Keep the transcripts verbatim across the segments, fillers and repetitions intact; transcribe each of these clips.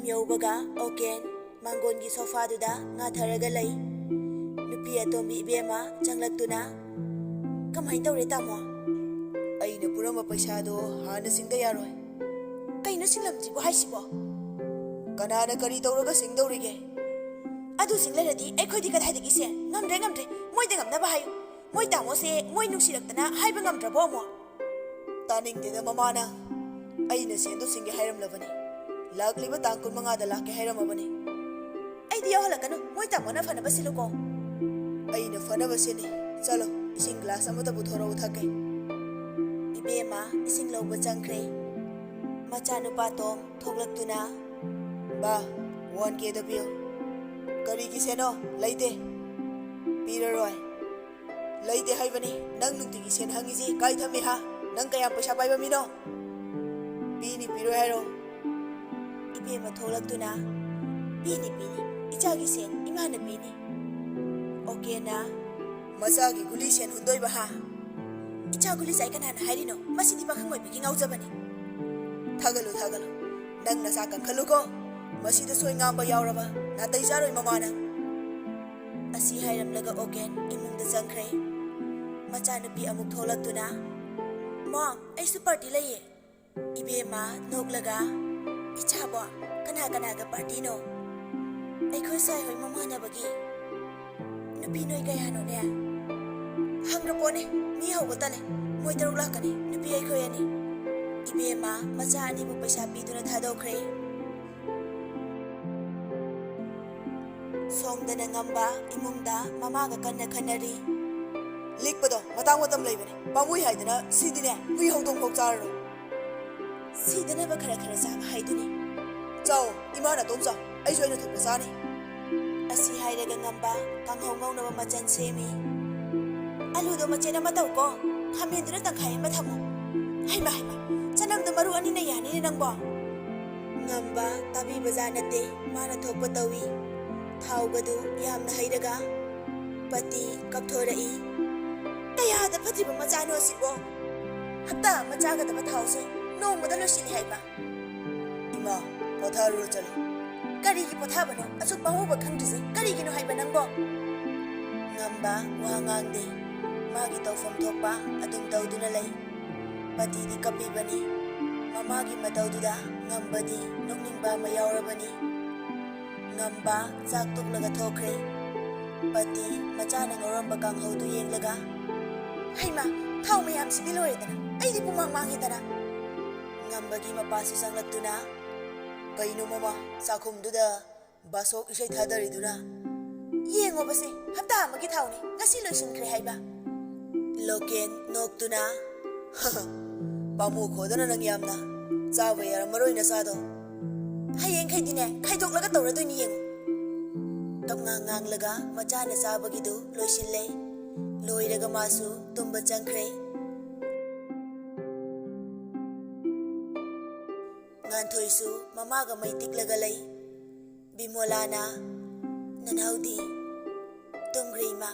ꯌꯧꯕꯒ ꯑꯣꯀꯦꯟ ꯃꯥꯡꯒꯣꯟꯒꯤ ꯁꯣꯐꯥꯗꯨꯗ ꯉꯥꯊꯔꯒ ꯂꯩ꯫ ꯅꯨꯄꯤ ꯑꯇꯣꯝꯕꯤ ꯏꯕꯦꯝꯃ ꯆꯪꯂꯛꯇꯨꯅ, "ꯀꯃꯥꯏꯅ ꯇꯧꯔꯦ, ꯇꯥꯃꯣ?" "ꯑꯩꯅ ꯄꯨꯔꯝꯕ ꯄꯩꯁꯥꯗꯣ ꯍꯥꯟꯅ ꯁꯤꯡꯗ ꯌꯥꯔꯣꯏ꯫" "ꯀꯩꯅꯣ ꯁꯤꯡꯂꯝꯗ꯭ꯔꯤꯕꯣ ꯍꯥꯏꯁꯤꯕꯣ?" "ꯀꯅꯥꯅ ꯀꯔꯤ ꯇꯧꯔꯒ ꯁꯤꯡꯗꯧꯔꯤꯒꯦ?" "ꯑꯗꯨ ꯁꯤꯡ ꯂꯩꯔꯗꯤ ꯑꯩꯈꯣꯏꯗꯤ ꯀꯗꯥꯏꯗꯒꯤ ꯁꯦ? ꯉꯝꯗ꯭ꯔꯦ, ꯉꯝꯗ꯭ꯔꯦ꯫ ꯃꯣꯏꯗ ꯉꯝꯅꯕ ꯍꯥꯏꯌꯨ꯫ ꯃꯣꯏ ꯇꯥꯃꯣꯁꯦ ꯃꯣꯏ ꯅꯨꯡꯁꯤꯔꯛꯇꯅ ꯍꯥꯏꯕ ꯉꯝꯗ꯭ꯔꯕꯣ ꯑꯃꯨꯛ?" "ꯇꯥꯅꯤꯡꯗꯦꯗ ꯃꯃꯥꯅ꯫ ꯑꯩꯅ ꯁꯦꯟꯗꯣ ꯁꯤꯡꯒꯦ ꯍꯥꯏꯔꯝꯂꯕꯅꯤ꯫ ꯂꯥꯛꯂꯤꯕ ꯇꯥꯡ ꯀꯨꯟꯃꯉꯥꯗ ꯂꯥꯛꯀꯦ ꯍꯥꯏꯔꯝꯃꯕꯅꯤ꯫" "ꯑꯩꯗꯤ ꯌꯥꯎꯍꯜꯂꯛꯀꯅꯨ꯫ ꯃꯣꯏ ꯇꯥꯃꯣꯅ ꯐꯅꯕ ꯁꯤꯜꯂꯨꯀꯣ꯫" "ꯑꯩꯅ ꯐꯅꯕ ꯁꯤꯜꯂꯤ꯫ ꯆꯠꯂꯣ, ꯏꯁꯤꯡ ꯒ꯭ꯂꯥꯁ ꯑꯃꯇ ꯄꯨꯊꯣꯔꯛꯎ, ꯊꯛꯀꯦ꯫" ꯏꯕꯦꯝꯃ ꯏꯁꯤꯡ ꯂꯧꯕ ꯆꯪꯈ꯭ꯔꯦ꯫ ꯃꯆꯥꯅꯨꯄꯥ ꯇꯣꯝ ꯊꯣꯛꯂꯛꯇꯨꯅ, "ꯕꯥ, ꯋꯥꯟ ꯀꯦꯗ ꯄꯤꯌꯨ꯫" "ꯀꯔꯤꯒꯤ ꯁꯦꯟꯅꯣ? ꯂꯩꯇꯦ꯫" "ꯄꯤꯔꯔꯣꯏ꯫" "ꯂꯩꯇꯦ ꯍꯥꯏꯕꯅꯤ꯫ ꯅꯪ ꯅꯨꯡꯇꯤꯒꯤ ꯁꯦꯟ ꯍꯪꯉꯤꯁꯤ ꯀꯥꯏ ꯊꯝꯃꯤ ꯍꯥ? ꯅꯪ ꯀꯌꯥꯝ ꯄꯩꯁꯥ ꯄꯥꯏꯕ ꯃꯤꯅꯣ?" "ꯄꯤꯅꯤ, ꯄꯤꯔꯣꯏ ꯍꯥꯏꯔꯣ?" ꯏꯕꯦꯝꯃ ꯊꯣꯛꯂꯛꯇꯨꯅ, "ꯄꯤꯅꯤ, ꯄꯤꯅꯤ꯫ ꯏꯆꯥꯒꯤ ꯁꯦꯟ ꯏꯃꯥꯅ ꯄꯤꯅꯤ꯫" ꯑꯣꯀꯦꯅ, "ꯃꯆꯥꯒꯤ ꯒꯨꯂꯤ ꯁꯦꯟ ꯍꯨꯟꯗꯣꯏꯕ ꯍꯥ?" "ꯏꯆꯥ ꯒꯨꯂꯤ ꯆꯥꯏ ꯀꯅꯥꯅ ꯍꯥꯏꯔꯤꯅꯣ? ꯃꯁꯤꯗꯤ ꯄꯥꯈꯪ ꯑꯣꯏꯕꯒꯤ ꯉꯥꯎꯖꯕꯅꯤ꯫" "ꯊꯥꯒꯠꯂꯨ, ꯊꯥꯒꯠꯂꯨ꯫ ꯅꯪ ꯅꯆꯥ ꯀꯟꯈꯠꯂꯨꯀꯣ꯫ ꯃꯁꯤꯗ ꯁꯣꯏ ꯉꯥꯝꯕ ꯌꯥꯎꯔꯕ ꯅꯥꯇꯩ ꯆꯥꯔꯣꯏ ꯃꯃꯥꯅ꯫" ꯑꯁꯤ ꯍꯥꯏꯔꯝꯂꯒ ꯑꯣꯒꯦꯟ ꯏꯃꯨꯡꯗ ꯆꯪꯈ꯭ꯔꯦ꯫ ꯃꯆꯥꯅꯨꯄꯤ ꯑꯃꯨꯛ ꯊꯣꯛꯂꯛꯇꯨꯅ, "ꯃꯣꯝ, ꯑꯩꯁꯨ ꯄꯥꯔꯇꯤ ꯂꯩꯌꯦ꯫" ꯏꯕꯦꯝꯃ ꯅꯣꯛꯂꯒ, "ꯏꯆꯥꯕꯣ, ꯀꯅꯥ ꯀꯅꯥꯒ ꯄꯥꯔꯇꯤꯅꯣ?" "ꯑꯩꯈꯣꯏ ꯁꯥꯏ ꯍꯣꯏ ꯃꯃꯥꯟꯅꯕꯒꯤ꯫ ꯅꯨꯄꯤ ꯅꯣꯏ ꯀꯌꯥꯅꯣꯅꯦ?" "ꯍꯪꯗ꯭ꯔꯄꯣꯠꯅꯦ, ꯃꯤ ꯍꯧꯕ ꯇꯜꯂꯦ꯫ ꯃꯣꯏ ꯇꯔꯨꯛ ꯂꯥꯛꯀꯅꯤ, ꯅꯨꯄꯤ ꯑꯩꯈꯣꯏ ꯑꯅꯤ꯫" ꯏꯕꯦꯝꯃ ꯃꯆꯥ ꯑꯅꯤꯕꯨ ꯄꯩꯁꯥ ꯄꯤꯗꯨꯅ ꯊꯥꯗꯣꯛꯈ꯭ꯔꯦ꯫ ꯁꯣꯝꯗꯅ ꯉꯝꯕ ꯏꯃꯨꯡꯗ ꯃꯃꯥꯒ ꯀꯟꯅ ꯈꯟꯅꯔꯤ꯫ "ꯂꯤꯛꯄꯗꯣ ꯃꯇꯥꯡ ꯃꯇꯝ ꯂꯩꯕꯅꯦ꯫ ꯄꯥꯝꯃꯨꯏ ꯍꯥꯏꯗꯅ ꯁꯤꯗꯤꯅꯦ, ꯍꯨꯏ ꯍꯧꯗꯣꯡ ꯐꯥꯎ ꯆꯥꯔꯔꯣꯏ꯫" "ꯁꯤꯗꯅꯕ ꯈꯔ ꯈꯔ ꯆꯥꯕ ꯍꯥꯏꯗꯨꯅꯤ꯫" "ꯆꯥꯎ, ꯏꯃꯥ ꯅꯥꯇꯣꯝ ꯆꯥꯎ, ꯑꯩꯁꯨ ꯑꯩꯅ ꯊꯣꯛꯄ ꯆꯥꯅꯤ꯫" ꯑꯁꯤ ꯍꯥꯏꯔꯒ ꯉꯝꯕ ꯀꯥꯡꯍꯧ ꯉꯧꯅꯕ ꯃꯆꯜ ꯁꯦꯝꯃꯤ꯫ "ꯑꯂꯨꯗꯣ ꯃꯆꯦꯠ ꯑꯃ ꯇꯧꯀꯣ, ꯈꯥꯃꯦꯟꯗꯨꯅ ꯇꯪꯈꯥꯏ ꯑꯃ ꯊꯝꯃꯣ꯫" "ꯍꯩꯃ, ꯍꯩꯃ, ꯆꯅꯝꯗꯣ ꯃꯔꯨ ꯑꯅꯤꯅ ꯌꯥꯅꯤꯅꯦ ꯅꯪꯕꯣ꯫" ꯉꯝꯕ ꯇꯥꯕꯤꯕꯖꯥꯠ ꯅꯠꯇꯦ, ꯃꯥꯅ ꯊꯣꯛꯄ ꯇꯧꯏ꯫ ꯊꯥꯎꯒꯗꯨ ꯌꯥꯝꯅ ꯍꯩꯔꯒ, ꯄꯇꯤ ꯀꯞꯊꯣꯔꯛꯏ꯫ "ꯀꯌꯥꯗ ꯐꯠꯇ꯭ꯔꯤꯕ ꯃꯆꯥꯅꯣ ꯑꯁꯤꯕꯣ? ꯍꯞꯇꯥ ꯑꯃ ꯆꯥꯒꯗꯕ ꯊꯥꯎꯁꯦ ꯅꯣꯡꯃꯗ ꯂꯣꯏꯁꯤꯜꯂꯤ ꯍꯥꯏꯕ꯫" "ꯏꯃꯥ, ꯄꯣꯊꯥꯔꯨꯔꯣ ꯆꯠꯂꯣ꯫ ꯀꯔꯤꯒꯤ ꯄꯣꯊꯥꯕꯅꯣ? ꯑꯁꯨꯛ ꯄꯥꯝꯃꯨꯕ ꯈꯪꯗ꯭ꯔꯤꯁꯦ ꯀꯔꯤꯒꯤꯅꯣ ꯍꯥꯏꯕ ꯅꯪꯕꯣ? ꯉꯝꯕ ꯋꯥ ꯉꯥꯡꯗꯦ꯫ ꯃꯥꯒꯤ ꯇꯧꯐꯝ ꯊꯣꯛꯄ ꯑꯗꯨꯝ ꯇꯧꯗꯨꯅ ꯂꯩ꯫ ꯄꯇꯤꯗꯤ ꯀꯞꯄꯤꯕꯅꯤ꯫ ꯃꯃꯥꯒꯤ ꯃꯇꯧꯗꯨꯗ ꯉꯝꯕꯗꯤ ꯅꯣꯛꯅꯤꯡꯕ ꯑꯃ ꯌꯥꯎꯔꯕꯅꯤ꯫ ꯉꯝꯕ ꯆꯥꯛ ꯇꯣꯛꯂꯒ ꯊꯣꯛꯈ꯭ꯔꯦ꯫ ꯄꯇꯤ ꯃꯆꯥꯅ ꯉꯧꯔꯝꯕ ꯀꯥꯡꯍꯧꯗꯨ ꯌꯦꯡꯂꯒ, "ꯍꯩꯃꯥ, ꯊꯥꯎ ꯃꯌꯥꯝꯁꯤꯗꯤ ꯂꯣꯏꯔꯦꯗꯅ, ꯑꯩꯗꯤ ꯄꯨꯃꯥꯡ ꯃꯥꯡꯉꯦꯗꯅ!" ꯉꯝꯕꯒꯤ ꯃꯄꯥꯁꯨ ꯆꯪꯂꯛꯇꯨꯅ, "ꯀꯩꯅꯣ ꯃꯃꯥ, ꯆꯥꯛꯈꯨꯝꯗꯨꯗ ꯕꯥꯁꯣꯛ ꯏꯁꯩ ꯊꯥꯗꯔꯤꯗꯨꯅ?" "ꯌꯦꯡꯉꯣꯕꯁꯦ, ꯍꯞꯇꯥ ꯑꯃꯒꯤ ꯊꯥꯎꯅꯤ, ꯉꯁꯤ ꯂꯣꯏꯁꯤꯟꯈ꯭ꯔꯦ ꯍꯥꯏꯕ!" ꯂꯣꯀꯦꯟ ꯅꯣꯛꯇꯨꯅ, "ꯄꯥꯝꯃꯨ ꯈꯣꯗꯅ ꯅꯪ ꯌꯥꯝꯅ꯫ ꯆꯥꯕ ꯌꯥꯔꯝꯃꯔꯣꯏ ꯅꯆꯥꯗꯣ꯫ ꯍꯌꯦꯡꯈꯩꯗꯤꯅꯦ, ꯈꯥꯏꯗꯣꯛꯂꯒ ꯇꯧꯔꯗꯣꯏꯅꯤ, ꯌꯦꯡꯉꯨ!" ꯀꯞꯉꯥꯡ ꯉꯥꯡꯂꯒ ꯃꯆꯥꯅ ꯆꯥꯕꯒꯤꯗꯨ ꯂꯣꯏꯁꯤꯜꯂꯦ꯫ ꯂꯣꯏꯔꯒ ꯃꯥꯁꯨ ꯇꯨꯝꯕ ꯆꯪꯈ꯭ꯔꯦ꯫ ꯉꯥꯟꯊꯣꯏꯁꯨ ꯃꯃꯥꯒ ꯃꯩ ꯇꯤꯛꯂꯒ ꯂꯩ꯫ ꯕꯤꯃꯣꯂꯥꯅ, "ꯅꯅꯥꯎꯗꯤ?" "ꯇꯨꯝꯈ꯭ꯔꯦ, ꯏꯃꯥ꯫"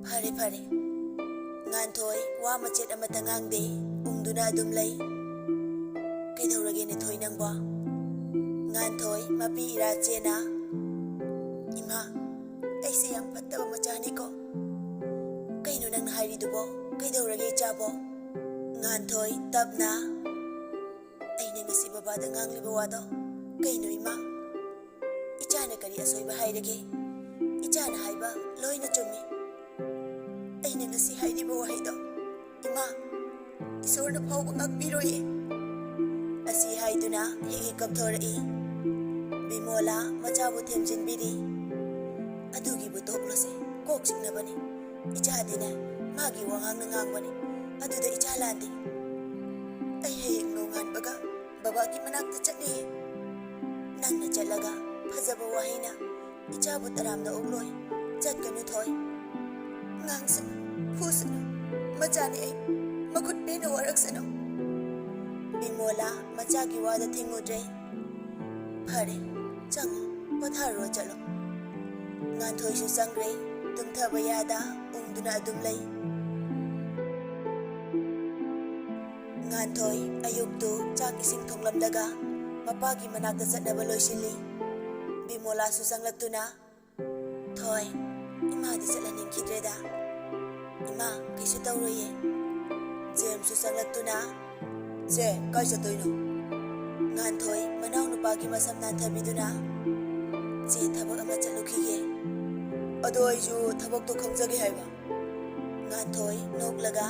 "ꯐꯔꯦ, ꯐꯔꯦ꯫" ꯉꯥꯟꯊꯣꯏ ꯋꯥ ꯃꯆꯦꯠ ꯑꯃꯠꯇ ꯉꯥꯡꯗꯦ, ꯎꯪꯗꯨꯅ ꯑꯗꯨꯝ ꯂꯩ꯫ "ꯀꯩꯗꯧꯔꯒꯦ ꯅꯊꯣꯏ ꯅꯪꯕꯣ?" ꯉꯥꯟꯊꯣꯏ ꯃꯄꯤ ꯏꯔꯥ ꯆꯦꯅ, "ꯏꯃꯥ, ꯑꯩꯁꯦ ꯌꯥꯝ ꯐꯠꯇꯕ ꯃꯆꯥꯅꯤꯀꯣ꯫" "ꯀꯩꯅꯣ ꯅꯪꯅ ꯍꯥꯏꯔꯤꯗꯨꯕꯣ? ꯀꯩꯗꯧꯔꯒꯦ ꯏꯆꯥꯕꯣ?" ꯉꯥꯟꯊꯣꯏ ꯇꯞꯅ, "ꯑꯩꯅ ꯉꯁꯤ ꯕꯕꯥꯗ ꯉꯥꯡꯂꯤꯕ ꯋꯥꯗꯣ ꯀꯩꯅꯣ, ꯏꯃꯥ? ꯏꯆꯥꯅ ꯀꯔꯤ ꯑꯁꯣꯏꯕ ꯍꯥꯏꯔꯒꯦ? ꯏꯆꯥꯅ ꯍꯥꯏꯕ ꯂꯣꯏꯅ ꯆꯨꯝꯃꯤ꯫ ꯑꯩꯅ ꯉꯁꯤ ꯍꯥꯏꯔꯤꯕ ꯋꯥꯍꯩꯗꯣ, ꯏꯃꯥ, ꯏꯁꯣꯔꯅ ꯐꯥꯎꯕ ꯉꯥꯛꯄꯤꯔꯣꯏꯌꯦ꯫" ꯑꯁꯤ ꯍꯥꯏꯗꯨꯅ ꯍꯦꯛ ꯍꯦꯛ ꯀꯞꯊꯣꯔꯛꯏ꯫ ꯕꯤꯃꯣꯂꯥ ꯃꯆꯥꯕꯨ ꯊꯦꯝꯖꯤꯟꯕꯤꯔꯤ꯫ "ꯑꯗꯨꯒꯤꯕꯨ ꯇꯣꯛꯂꯁꯦ, ꯀꯣꯛ ꯆꯤꯛꯅꯕꯅꯤ꯫ ꯏꯆꯥꯗꯤꯅꯦ, ꯃꯥꯒꯤ ꯋꯥꯉꯥꯡꯅ ꯉꯥꯡꯕꯅꯤ꯫ ꯑꯗꯨꯗ ꯏꯆꯥ ꯂꯥꯟꯗꯦ꯫ ꯑꯩ ꯍꯌꯦꯡ ꯅꯣꯡꯉꯥꯟꯕꯒ ꯕꯕꯥꯒꯤ ꯃꯅꯥꯛꯇ ꯆꯠꯂꯦ꯫ ꯅꯪꯅ ꯆꯠꯂꯒ ꯐꯖꯕ ꯋꯥꯍꯩꯅ ꯏꯆꯥꯕꯨ ꯇꯔꯥꯝꯅ ꯑꯣꯛꯂꯣꯏ꯫ ꯆꯠꯀꯅꯨ ꯊꯣꯏ꯫ ꯉꯥꯡꯁꯅꯨ, ꯐꯨꯁꯅꯨ꯫ ꯃꯆꯥꯅꯤ ꯑꯩ꯫ ꯃꯈꯨꯠ ꯄꯦꯟꯅ ꯋꯥꯔꯛꯁꯅꯨ꯫" ꯕꯤꯃꯣꯂꯥ ꯃꯆꯥꯒꯤ ꯋꯥꯗ ꯊꯤꯡꯉꯨꯗ꯭ꯔꯦ꯫ "ꯐꯔꯦ, ꯆꯪꯉꯣ, ꯄꯣꯊꯥꯔꯨꯔꯣ ꯆꯠꯂꯣ꯫" ꯉꯥꯟꯊꯣꯏꯁꯨ ꯆꯪꯈ꯭ꯔꯦ꯫ ꯇꯨꯝꯊꯕ ꯌꯥꯗ ꯎꯪꯗꯨꯅ ꯑꯗꯨꯝ ꯂꯩ꯫ ꯉꯥꯟꯊꯣꯏ ꯑꯌꯨꯛꯇꯨ ꯆꯥꯛ ꯏꯁꯤꯡ ꯊꯣꯡꯂꯝꯂꯒ ꯃꯄꯥꯒꯤ ꯃꯅꯥꯛꯇ ꯆꯠꯅꯕ ꯂꯣꯏꯁꯤꯜꯂꯤ꯫ ꯕꯤꯃꯣꯂꯥꯁꯨ ꯆꯪꯂꯛꯇꯨꯅ, "ꯊꯣꯏ, ꯏꯃꯥꯗꯤ ꯆꯠꯍꯟꯅꯤꯡꯈꯤꯗ꯭ꯔꯦꯗ꯫ ꯏꯃꯥ, ꯀꯩꯁꯨ ꯇꯧꯔꯣꯏꯌꯦ꯫ ꯖꯦꯝꯁꯁꯨ ꯆꯪꯂꯛꯇꯨꯅ, "ꯁꯦ, ꯀꯥꯏ ꯆꯠꯇꯣꯏꯅꯣ?" ꯉꯥꯟꯊꯣꯏ ꯃꯅꯥꯎꯅꯨꯄꯥꯒꯤ ꯃꯁꯝ ꯅꯥꯟꯊꯕꯤꯗꯨꯅ, "ꯆꯦ, ꯊꯕꯛ ꯑꯃ ꯆꯠꯂꯨꯈꯤꯒꯦ꯫" "ꯑꯗꯣ ꯑꯩꯁꯨ ꯊꯕꯛꯇꯣ ꯈꯪꯖꯒꯦ ꯍꯥꯏꯕ?" ꯉꯥꯟꯊꯣꯏ ꯅꯣꯛꯂꯒ,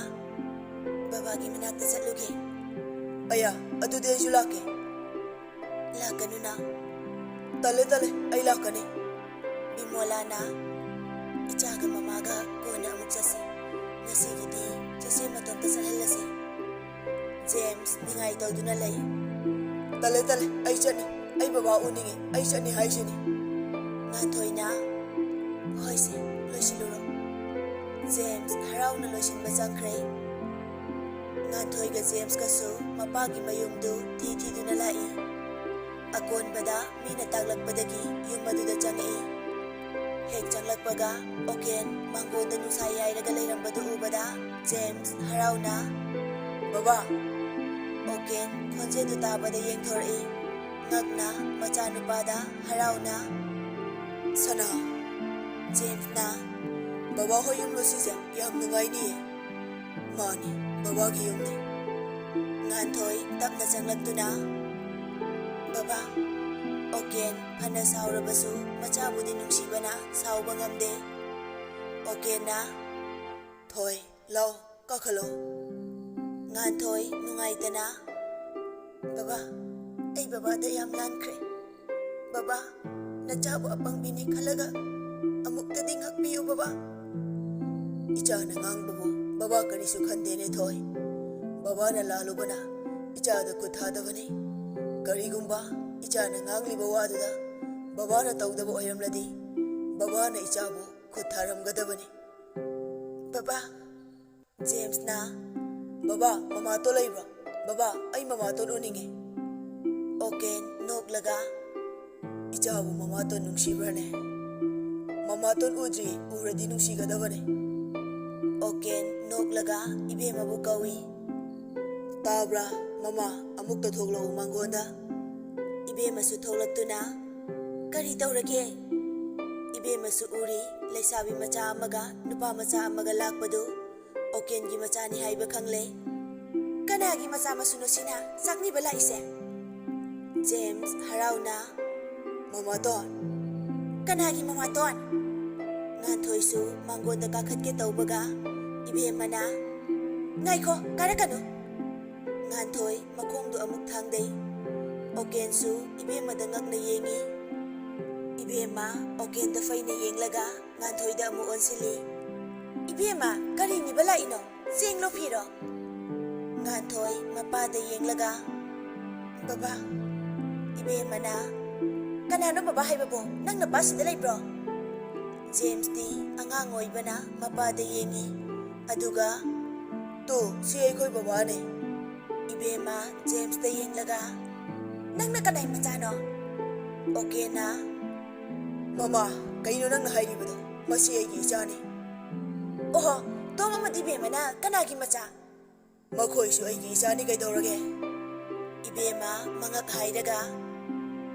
"ꯕꯕꯥꯒꯤ ꯃꯅꯥꯛꯇ ꯆꯠꯂꯨꯒꯦ꯫" "ꯑꯌꯥ, ꯑꯗꯨꯗꯤ ꯑꯩꯁꯨ ꯂꯥꯛꯀꯦ꯫" "ꯂꯥꯛꯀꯅꯨꯅ꯫" "ꯇꯜꯂꯦ, ꯇꯜꯂꯦ, ꯑꯩ ꯂꯥꯛꯀꯅꯤ꯫" ꯕꯤꯃꯣꯂꯥꯅ, "ꯏꯆꯥꯒ ꯃꯃꯥꯒ ꯀꯣꯟꯅ ꯑꯃꯨꯛ ꯆꯠꯁꯤ꯫ ꯉꯁꯤꯒꯤꯗꯤ ꯆꯦꯆꯦ ꯃꯇꯣꯝꯇ ꯆꯠꯍꯜꯂꯁꯤ꯫" ꯖꯦꯝꯁ ꯅꯤꯡꯉꯥꯏ ꯇꯧꯗꯨꯅ ꯂꯩ꯫ "ꯇꯜꯂꯦ, ꯇꯜꯂꯦ, ꯑꯩ ꯆꯠꯅꯤ꯫ ꯑꯩ ꯕꯕꯥ ꯎꯅꯤꯡꯉꯤ꯫ ꯑꯩ ꯆꯠꯅꯤ ꯍꯥꯏꯁꯤꯅꯤ꯫" ꯉꯥꯟꯊꯣꯏꯅ, "ꯍꯣꯏꯁꯦ, ꯂꯣꯏꯁꯤꯜꯂꯨꯔꯣ꯫" ꯖꯦꯝꯁ ꯍꯔꯥꯎꯅ ꯂꯣꯏꯁꯤꯟꯕ ꯆꯪꯈ꯭ꯔꯦ꯫ ꯉꯥꯟꯊꯣꯏꯒ ꯖꯦꯝꯁꯀꯁꯨ ꯃꯄꯥꯒꯤ ꯃꯌꯨꯝꯗꯨ ꯊꯤ ꯊꯤꯗꯨꯅ ꯂꯥꯛꯏ꯫ ꯑꯀꯣꯟꯕꯗ ꯃꯤꯅ ꯇꯥꯛꯂꯛꯄꯗꯒꯤ ꯌꯨꯝ ꯑꯗꯨꯗ ꯆꯪꯉꯛꯏ꯫ ꯍꯦꯛ ꯆꯪꯂꯛꯄꯒ ꯑꯣꯀꯦꯟ ꯃꯥꯡꯒꯣꯟꯗ ꯅꯨꯡꯁꯥ ꯌꯥꯏꯔꯒ ꯂꯩꯔꯝꯕꯗꯨ ꯎꯕꯗ ꯖꯦꯝꯁ ꯍꯔꯥꯎꯅ, "ꯕꯕꯥ!" ꯑꯣꯀꯦꯟ ꯈꯣꯟꯖꯦꯜꯗꯨ ꯇꯥꯕꯗ ꯌꯦꯡꯊꯣꯔꯛꯏ꯫ ꯉꯛꯅ ꯃꯆꯥꯅꯨꯄꯥꯗ ꯍꯔꯥꯎꯅ, "ꯁꯅꯥ!" ꯖꯦꯝꯁꯅ, "ꯕꯕꯥ ꯍꯣꯏ ꯌꯨꯝꯂꯣ ꯁꯤꯁꯦ? ꯌꯥꯝ ꯅꯨꯡꯉꯥꯏꯅꯤꯌꯦ꯫" "ꯃꯥꯅꯤ, ꯕꯕꯥꯒꯤ ꯌꯨꯝꯅꯤ꯫" ꯉꯥꯟꯊꯣꯏ ꯇꯞꯅ ꯆꯪꯂꯛꯇꯨꯅ, "ꯕꯕꯥ꯫" ꯑꯣꯀꯦꯟ ꯐꯅ ꯁꯥꯎꯔꯕꯁꯨ ꯃꯆꯥꯕꯨꯗꯤ ꯅꯨꯡꯁꯤꯕꯅ ꯁꯥꯎꯕ ꯉꯝꯗꯦ꯫ ꯑꯣꯀꯦꯟꯅ, "ꯊꯣꯏ, ꯂꯥꯎ, ꯀꯥꯈꯠꯂꯣ꯫" ꯉꯥꯟꯊꯣꯏ ꯅꯨꯡꯉꯥꯏꯇꯅ, "ꯕꯕꯥ, ꯑꯩ ꯕꯕꯥꯗ ꯌꯥꯝ ꯂꯥꯟꯈ꯭ꯔꯦ꯫ ꯕꯕꯥ, ꯅꯆꯥꯕꯨ ꯑꯄꯪꯕꯤꯅꯤ ꯈꯜꯂꯒ ꯑꯃꯨꯛꯇꯗꯤ ꯉꯥꯛꯄꯤꯌꯨ ꯕꯕꯥ꯫" "ꯏꯆꯥꯅ ꯉꯥꯡꯕꯕꯨ ꯕꯕꯥ ꯀꯔꯤꯁꯨ ꯈꯟꯗꯦꯅꯦ ꯊꯣꯏ꯫ ꯕꯕꯥꯅ ꯂꯥꯜꯂꯨꯕꯅ ꯏꯆꯥꯗ ꯈꯨꯠ ꯊꯥꯗꯕꯅꯤ꯫ ꯀꯔꯤꯒꯨꯝꯕ ꯏꯆꯥꯅ ꯉꯥꯡꯂꯤꯕ ꯋꯥꯗꯨꯗ ꯕꯕꯥꯅ ꯇꯧꯗꯕ ꯑꯣꯏꯔꯝꯂꯗꯤ ꯕꯕꯥꯅ ꯏꯆꯥꯕꯨ ꯈꯨꯠ ꯊꯥꯔꯝꯒꯗꯕꯅꯤ꯫" "ꯕꯕꯥ꯫" ꯖꯦꯝꯁꯅ, "ꯕꯕꯥ, ꯃꯃꯥꯇꯣꯟ ꯂꯩꯕ꯭ꯔꯣ? ꯕꯕꯥ, ꯑꯩ ꯃꯃꯥꯇꯣꯟ ꯎꯅꯤꯡꯉꯦ꯫" ꯑꯣꯀꯦꯟ ꯅꯣꯛꯂꯒ, "ꯏꯆꯥꯕꯨ ꯃꯃꯥꯇꯣꯟ ꯅꯨꯡꯁꯤꯕ꯭ꯔꯅꯦ? ꯃꯃꯥꯇꯣꯟ ꯎꯗ꯭ꯔꯤ, ꯎꯔꯗꯤ ꯅꯨꯡꯁꯤꯒꯗꯕꯅꯦ꯫" ꯑꯣꯀꯦꯟ ꯅꯣꯛꯂꯒ ꯏꯕꯦꯝꯃꯕꯨ ꯀꯧꯏ꯫ "ꯇꯥꯕ꯭ꯔꯥ, ꯃꯃꯥ? ꯑꯃꯨꯛꯇ ꯊꯣꯛꯂꯛꯎ ꯃꯥꯡꯒꯣꯟꯗ꯫" ꯏꯕꯦꯝꯃꯁꯨ ꯊꯣꯛꯂꯛꯇꯨꯅ, "ꯀꯔꯤ ꯇꯧꯔꯒꯦ?" ꯏꯕꯦꯝꯃꯁꯨ ꯎꯔꯤ, ꯂꯩꯁꯥꯕꯤ ꯃꯆꯥ ꯑꯃꯒ ꯅꯨꯄꯥ ꯃꯆꯥ ꯑꯃꯒ ꯂꯥꯛꯄꯗꯨ ꯑꯣꯀꯦꯟꯒꯤ ꯃꯆꯥꯅꯤ ꯍꯥꯏꯕ ꯈꯪꯂꯦ꯫ "ꯀꯅꯥꯒꯤ ꯃꯆꯥ ꯃꯁꯨꯅꯣ ꯁꯤꯅ ꯆꯥꯛꯅꯤꯕ ꯂꯥꯛꯏꯁꯦ?" ꯖꯦꯝꯁ ꯍꯔꯥꯎꯅ, "ꯃꯃꯥꯇꯣꯟ!" "ꯀꯅꯥꯒꯤ ꯃꯃꯥꯇꯣꯟ?" ꯉꯥꯟꯊꯣꯏꯁꯨ ꯃꯥꯡꯒꯣꯟꯗ ꯀꯥꯈꯠꯀꯦ ꯇꯧꯕꯒ ꯏꯕꯦꯝꯃꯅ, "ꯉꯥꯏꯈꯣ, ꯀꯥꯔꯛꯀꯅꯨ!" ꯉꯥꯟꯊꯣꯏ ꯃꯈꯣꯡꯗꯨ ꯑꯃꯨꯛ ꯊꯥꯡꯗꯩ꯫ ꯑꯣꯀꯦꯟꯁꯨ ꯏꯕꯦꯝꯃꯗ ꯉꯛꯅ ꯌꯦꯡꯉꯤ꯫ ꯏꯕꯦꯝꯃ ꯑꯣꯀꯦꯟꯗ ꯐꯩꯅ ꯌꯦꯡꯂꯒ ꯉꯥꯟꯊꯣꯏꯗ ꯑꯃꯨꯛ ꯑꯣꯟꯁꯤꯜꯂꯤ꯫ "ꯏꯕꯦꯝꯃ, ꯀꯔꯤ ꯅꯤꯕ ꯂꯥꯛꯏꯅꯣ? ꯆꯦꯡꯂꯣ ꯐꯤꯔꯣ?" ꯉꯥꯟꯊꯣꯏ ꯃꯄꯥꯗ ꯌꯦꯡꯂꯒ, "ꯕꯕꯥ!" ꯏꯕꯦꯝꯃꯅ, "ꯀꯅꯥꯅꯣ ꯕꯕꯥ ꯍꯥꯏꯕꯕꯣ? ꯅꯪ ꯅꯄꯥ ꯁꯤꯗ ꯂꯩꯕ꯭ꯔꯣ?" ꯖꯦꯝꯁꯇꯤ ꯑꯉꯥꯡ ꯑꯣꯏꯕꯅ ꯃꯄꯥꯗ ꯌꯦꯡꯉꯤ꯫ ꯑꯗꯨꯒ, "ꯇꯨ, ꯁꯤ ꯑꯩꯈꯣꯏ ꯕꯕꯥꯅꯦ꯫" ꯏꯕꯦꯝꯃ ꯖꯦꯝꯁꯇ ꯌꯦꯡꯂꯒ, "ꯅꯪꯅ ꯀꯅꯥꯏ ꯃꯆꯥꯅꯣ?" ꯑꯣꯀꯦꯅ, "ꯃꯃꯥ, ꯀꯩꯅꯣ ꯅꯪꯅ ꯍꯥꯏꯔꯤꯕꯗꯣ? ꯃꯁꯤ ꯑꯩꯒꯤ ꯏꯆꯥꯅꯤ꯫" "ꯑꯣꯍꯣ, ꯇꯣꯝ ꯑꯃꯗꯤ ꯕꯦꯝꯃꯅ ꯀꯅꯥꯒꯤ ꯃꯆꯥ?" "ꯃꯈꯣꯏꯁꯨ ꯑꯩꯒꯤ ꯏꯆꯥꯅꯤ ꯀꯩꯗꯧꯔꯒꯦ?" ꯏꯕꯦꯝꯃ ꯃꯉꯛ ꯍꯥꯏꯔꯒ,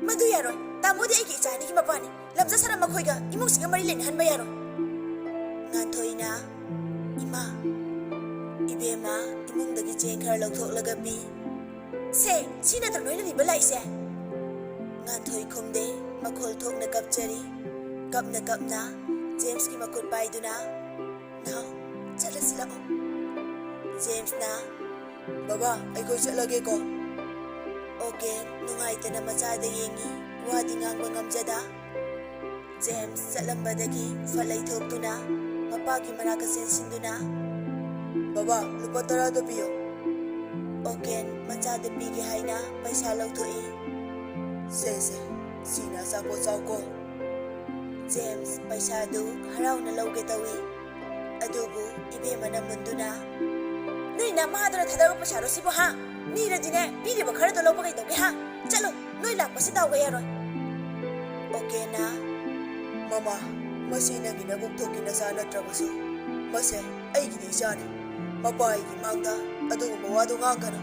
"ꯃꯗꯨ ꯌꯥꯔꯣꯏ, ꯇꯥꯃꯣꯗꯤ ꯑꯩꯒꯤ ꯏꯆꯥꯅꯤꯒꯤ ꯃꯄꯥꯅꯤ꯫ ꯂꯝꯖꯥ ꯁꯥꯔꯥ ꯃꯈꯣꯏꯒ ꯏꯃꯨꯡꯁꯤꯒ ꯃꯔꯤ ꯂꯩꯅꯍꯟꯕ ꯌꯥꯔꯣꯏ꯫" ꯉꯥꯟꯊꯣꯏꯅ, "ꯏꯃꯥ꯫" ꯏꯕꯦꯝꯃ ꯏꯃꯨꯡꯗꯒꯤ ꯆꯦꯡ ꯈꯔ ꯂꯧꯊꯣꯛꯂꯒ ꯄꯤ꯫ "ꯁꯦ, ꯁꯤ ꯅꯠꯇ꯭ꯔꯣ ꯅꯣꯏꯅ ꯅꯤꯕ ꯂꯥꯛꯏꯁꯦ?" ꯉꯥꯟꯊꯣꯏ ꯈꯨꯝꯗꯦ, ꯃꯈꯣꯜ ꯊꯣꯛꯅ ꯀꯞꯆꯔꯤ꯫ ꯀꯞꯅ ꯀꯞꯅ ꯖꯦꯝꯁꯀꯤ ꯃꯈꯨꯠ ꯄꯥꯏꯗꯨꯅ, "ꯅꯥꯎ, ꯆꯠꯂꯁꯤ ꯂꯥꯛꯑꯣ꯫" ꯖꯦꯝꯁꯅ, "ꯕꯕꯥ, ꯑꯩꯈꯣꯏ ꯆꯠꯂꯒꯦꯀꯣ꯫" ꯑꯣꯀꯦꯟ ꯅꯨꯡꯉꯥꯏꯇꯅ ꯃꯆꯥꯗ ꯌꯦꯡꯉꯤ, ꯋꯥꯗꯤ ꯉꯥꯡꯕ ꯉꯝꯖꯗ꯫ ꯖꯦꯝꯁ ꯆꯠꯂꯝꯕꯗꯒꯤ ꯐꯠ ꯂꯩꯊꯣꯛꯇꯨꯅ ꯃꯄꯥꯒꯤ ꯃꯅꯥꯛꯇ ꯆꯦꯟꯁꯤꯟꯗꯨꯅ, "ꯕꯕꯥ, ꯂꯨꯄꯥ ꯇꯔꯥꯗꯣ ꯄꯤꯌꯨ꯫" ꯑꯣꯀꯦꯟ ꯃꯆꯥꯗ ꯄꯤꯒꯦ ꯍꯥꯏꯅ ꯄꯩꯁꯥ ꯂꯧꯊꯣꯛꯏ꯫ "ꯁꯦ, ꯁꯦ, ꯁꯤꯅ ꯑꯆꯥꯄꯣꯠ ꯆꯥꯎꯀꯣ꯫" ꯖꯦꯝꯁ ꯄꯩꯁꯥꯗꯨ ꯍꯔꯥꯎꯅ ꯂꯧꯒꯦ ꯇꯧꯏ꯫ ꯑꯗꯨꯕꯨ ꯏꯕꯦꯝꯃꯅ ꯃꯨꯟꯗꯨꯅ, "ꯅꯣꯏ ꯅꯃꯥꯗꯨꯅ ꯊꯥꯗꯕ ꯄꯩꯁꯥꯔꯣ ꯁꯤꯕꯨ, ꯍꯥ? ꯃꯤꯔꯗꯤꯅꯦ, ꯄꯤꯔꯤꯕ ꯈꯔꯗꯣ ꯂꯧꯕ ꯀꯩꯗꯧꯒꯦ, ꯍꯥ? ꯆꯠꯂꯨ, ꯅꯣꯏ ꯂꯥꯛꯄꯁꯤ ꯇꯥꯎꯕ ꯌꯥꯔꯣꯏ꯫" ꯑꯣꯀꯦꯅ, "ꯃꯃꯥ, ꯃꯁꯤ ꯅꯪꯒꯤ ꯅꯕꯨꯛ ꯊꯣꯛꯀꯤ ꯅꯆꯥ ꯅꯠꯇ꯭ꯔꯕꯁꯨ, ꯃꯁꯦ ꯑꯩꯒꯤꯗꯤ ꯏꯆꯥꯅꯤ꯫ ꯃꯄꯥ ꯑꯩꯒꯤ ꯃꯥꯡꯗ ꯑꯗꯨꯒꯨꯝꯕ ꯋꯥꯗꯨ ꯉꯥꯡꯒꯅꯨ꯫"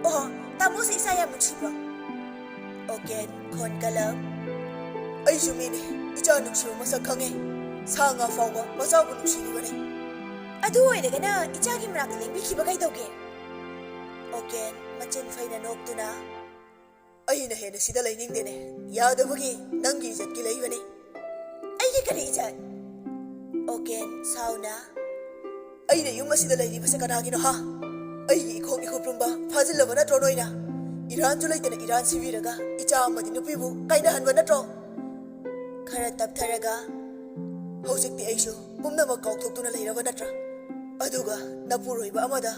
"ꯑꯣꯍꯣ, ꯇꯥꯃꯣꯁꯦ ꯏꯆꯥ ꯌꯥꯝ ꯅꯨꯡꯁꯤꯕ꯭ꯔꯣ?" ꯑꯣꯀꯦꯟ ꯈꯣꯟ ꯀꯜꯂꯛ꯫ ꯑꯩꯁꯨ ꯃꯤꯅꯦ, ꯏꯆꯥ ꯅꯨꯡꯁꯤꯕ ꯃꯁꯛ ꯈꯪꯉꯦ꯫ ꯁꯥ ꯉꯥ ꯐꯥꯎꯕ ꯃꯆꯥꯕꯨ ꯅꯨꯡꯁꯤꯔꯤꯕꯅꯦ꯫ ꯑꯗꯨ ꯑꯣꯏꯔꯒꯅ ꯏꯆꯥꯒꯤ ꯃꯅꯥꯛꯇ ꯂꯦꯡꯕꯤꯈꯤꯕ ꯀꯩꯗꯧꯒꯦ? ꯑꯣꯀꯦꯟ ꯃꯆꯤꯟ ꯐꯩꯅ ꯅꯣꯛꯇꯨꯅ, ꯑꯩꯅ ꯍꯦꯟꯅ ꯁꯤꯗ ꯂꯩꯅꯤꯡꯗꯦꯅꯦ꯫ ꯌꯥꯗꯕꯒꯤ ꯅꯪꯒꯤ ꯏꯖꯠꯀꯤ ꯂꯩꯕꯅꯦ꯫ ꯑꯩꯒꯤ ꯀꯔꯤ ꯏꯖꯠ? ꯑꯣꯀꯦꯟ ꯁꯥꯎꯅ, ꯑꯩꯅ ꯌꯨꯝ ꯑꯁꯤꯗ ꯂꯩꯔꯤꯕꯁꯦ ꯀꯅꯥꯒꯤꯅꯣ ꯍꯥ? ꯑꯩꯒꯤ ꯏꯈꯣꯡ ꯏꯈꯨꯞ ꯂꯨꯝꯕ ꯐꯥꯖꯤꯜꯂꯕ ꯅꯠꯇ꯭ꯔꯣ ꯅꯣꯏꯅ? ꯏꯔꯥꯟꯁꯨ ꯂꯩꯇꯅ ꯏꯔꯥꯟ ꯁꯤꯕꯤꯔꯒ ꯏꯆꯥ ꯑꯃꯗꯤ ꯅꯨꯄꯤꯕꯨ ꯀꯥꯏꯅꯍꯟꯕ ꯅꯠꯇ꯭ꯔꯣ? ꯈꯔ ꯇꯞꯊꯔꯒ, ꯍꯧꯖꯤꯛꯇꯤ ꯑꯩꯁꯨ ꯄꯨꯝꯅꯃꯛ ꯀꯥꯎꯊꯣꯛꯇꯨꯅ ꯂꯩꯔꯕ ꯅꯠꯇ꯭ꯔꯥ? ꯑꯗꯨꯒ ꯅꯄꯨꯔꯣꯏꯕ ꯑꯃꯗ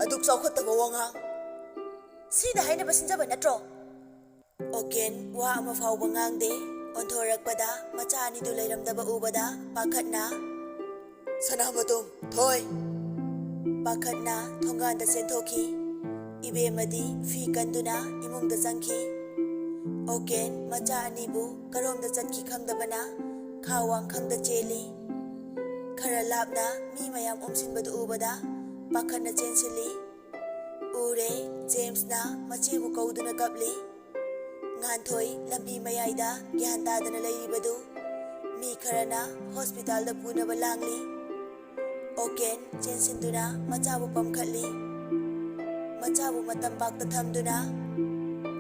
ꯑꯗꯨꯛ ꯆꯥꯎꯈꯠꯇꯕ ꯋꯥꯉꯥꯡ꯫ ꯁꯤꯗ ꯍꯥꯏꯅꯕ ꯁꯤꯟꯖꯕ ꯅꯠꯇ꯭ꯔꯣ? ꯑꯣꯀꯦꯟ ꯋꯥ ꯑꯃ ꯐꯥꯎꯕ ꯉꯥꯡꯗꯦ꯫ ꯑꯣꯟꯊꯣꯔꯛꯄꯗ ꯃꯆꯥ ꯑꯅꯤꯗꯨ ꯂꯩꯔꯝꯗꯕ ꯎꯕꯗ ꯄꯥꯈꯠꯅ, "ꯁꯅꯥꯃꯇꯣꯝ, ꯊꯣꯏ!" ꯄꯥꯈꯠꯅ ꯊꯣꯡꯒꯥꯟꯗ ꯆꯦꯟꯊꯣꯛꯈꯤ꯫ ꯏꯕꯦꯝꯃꯗꯤ ꯐꯤ ꯀꯟꯗꯨꯅ ꯏꯃꯨꯡꯗ ꯆꯪꯈꯤ꯫ ꯑꯣꯀꯦꯟ ꯃꯆꯥ ꯑꯅꯤꯕꯨ ꯀꯔꯣꯝꯗ ꯆꯠꯈꯤ ꯈꯪꯗꯕꯅ ꯈꯥ ꯋꯥꯡꯈꯪꯗ ꯆꯦꯜꯂꯤ꯫ ꯈꯔ ꯂꯥꯞꯅ ꯃꯤ ꯃꯌꯥꯝ ꯑꯣꯝꯁꯤꯟꯕꯗꯨ ꯎꯕꯗ ꯄꯥꯈꯠꯅ ꯆꯦꯟꯁꯤꯜꯂꯤ꯫ ꯎꯔꯦ, ꯖꯦꯝꯁꯅ ꯃꯆꯦꯕꯨ ꯀꯧꯗꯨꯅ ꯀꯞꯂꯤ꯫ ꯉꯥꯟꯊꯣꯏ ꯂꯝꯕꯤ ꯃꯌꯥꯏꯗ ꯒ꯭ꯌꯥꯟ ꯇꯥꯗꯅ ꯂꯩꯔꯤꯕꯗꯨ ꯃꯤ ꯈꯔꯅ ꯍꯣꯁꯄꯤꯇꯥꯜꯗ ꯄꯨꯅꯕ ꯂꯥꯡꯂꯤ꯫ ꯑꯣꯀꯦꯟ ꯆꯦꯟꯁꯤꯟꯗꯨꯅ ꯃꯆꯥꯕꯨ ꯄꯝꯈꯠꯂꯤ꯫ ꯃꯆꯥꯕꯨ ꯃꯇꯝ ꯄꯥꯛꯇ ꯊꯝꯗꯨꯅ,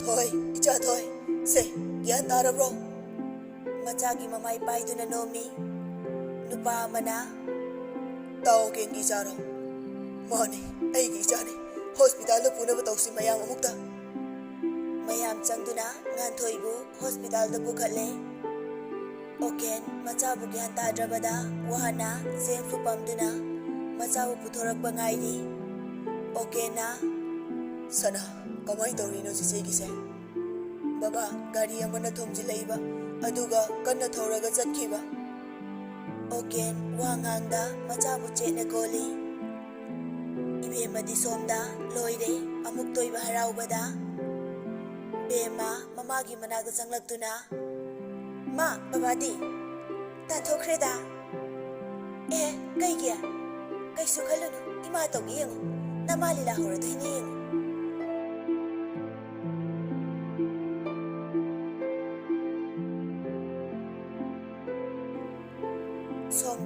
"ꯊꯣꯏ, ꯏꯆꯥ ꯊꯣꯏ, ꯁꯦ, ꯒ꯭ꯌꯥꯟ ꯇꯥꯔꯕ꯭ꯔꯣ?" ꯃꯆꯥꯒꯤ ꯃꯃꯥꯏ ꯄꯥꯏꯗꯨꯅ ꯅꯣꯝꯃꯤ꯫ ꯅꯨꯄꯥ ꯑꯃꯅ, "ꯇꯥ ꯑꯣꯀꯦꯟꯒꯤ ꯏꯆꯥꯔꯣ?" "ꯃꯥꯅꯤ, ꯑꯩꯒꯤ ꯏꯆꯥꯅꯤ꯫ ꯍꯣꯁꯄꯤꯇꯥꯜꯗ ꯄꯨꯅꯕ ꯇꯧꯁꯤ ꯃꯌꯥꯝ ꯑꯃꯨꯛꯇ꯫" ꯃꯌꯥꯝ ꯆꯪꯗꯨꯅ ꯉꯥꯟꯊꯣꯏꯕꯨ ꯍꯣꯁꯄꯤꯇꯥꯜꯗ ꯄꯨꯈꯠꯂꯦ꯫ ꯑꯣꯀꯦꯟ ꯃꯆꯥꯕꯨ ꯒ꯭ꯌꯥꯟ ꯇꯥꯗ꯭ꯔꯕꯗ ꯋꯥꯅ ꯖꯦꯝꯁꯄꯨ ꯄꯝꯗꯨꯅ ꯃꯆꯥꯕꯨ ꯄꯨꯊꯣꯔꯛꯄ ꯉꯥꯏꯔꯤ꯫ ꯑꯣꯀꯦꯟꯅ, "ꯁꯅꯥ, ꯀꯃꯥꯏꯅ ꯇꯧꯔꯤꯅꯣ ꯆꯤꯆꯦꯒꯤꯁꯦ?" "ꯕꯕꯥ, ꯒꯥꯔꯤ ꯑꯃꯅ ꯊꯣꯝꯖꯤꯜꯂꯛꯏꯕ, ꯑꯗꯨꯒ ꯀꯟꯅ ꯊꯧꯔꯒ ꯆꯠꯈꯤꯕ꯫" ꯑꯣꯀꯦꯟ ꯋꯥ ꯉꯥꯡꯗ ꯃꯆꯥꯕꯨ ꯆꯦꯠꯅ ꯀꯣꯜꯂꯤ꯫ ꯏꯕꯦꯝꯃꯗꯤ ꯁꯣꯝꯗ ꯂꯣꯏꯔꯦ ꯑꯃꯨꯛꯇꯣꯏꯕ ꯍꯔꯥꯎꯕꯗ꯫ ꯕꯦꯝꯃ ꯃꯃꯥꯒꯤ ꯃꯅꯥꯛꯇ ꯆꯪꯂꯛꯇꯨꯅ, "ꯃꯥ, ꯕꯕꯥꯗꯤ?" "ꯇꯥꯟꯊꯣꯛꯈ꯭ꯔꯦꯗ꯫" "ꯑꯦ, ꯀꯩꯒꯤ?" "ꯀꯩꯁꯨ ꯈꯜꯂꯨꯅꯨ, ꯏꯃꯥ ꯇꯧꯒꯦ ꯌꯦꯡꯉꯨ, ꯅꯃꯥ ꯂꯤꯂꯥ ꯍꯧꯔꯗꯣꯏꯅꯦ ꯌꯦꯡꯉꯨ꯫"